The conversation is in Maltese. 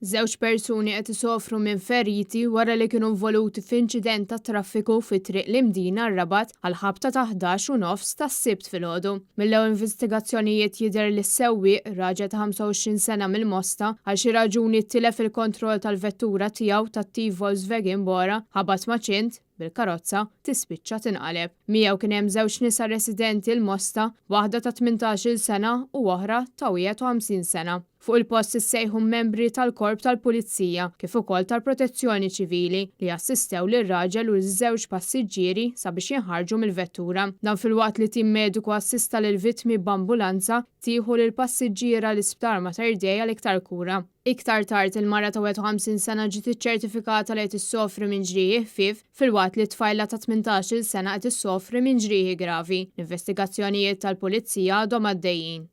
Żewġ persuni qed isofru minn feriti wara li kienu involuti f'inċident tat-traffiku fi Triq l-Imdina r-Rabat għall-ħabta ta' 11:30 tas-Sibt filgħodu. Mill-ewwel investigazzjonijiet jidher li s-sewwieq, raġel ta' 25 sena mill-Mosta, għal xi raġuni tilef il-kontroll tal-vettura tiegħu tat-tip Volkswagen Bora, ħabat ma' ċint, bil-karozza tispiċċa tinqaleb. Miegħu kien hemm żewġ nisa residenti l-Mosta, waħda ta' 18-il sena u oħra ta' 51 sena. Fuq il-post issejħu membri tal-Korp tal-Pulizija kif ukoll tal-Protezzjoni Ċivili li assistew lir-raġel u ż-żewġ passiġġieri sabiex jinħarġu mill-vettura. Dan filwaqt li tim mediku assista lill-vittmi b'ambulanza tieħu lill-passiġġiera l-Isptar Mater Dei għal iktar kura. Iktar tard, il-mara ta' 51 sena ġiet iċċertifikata li qed issofri minn ġrieħi ħfief filwaqt li t-tfajla ta' 18-il sena qed issofri minn ġrieħi gravi. L-investigazzjonijiet tal-Pulizija għadhom għaddejjin.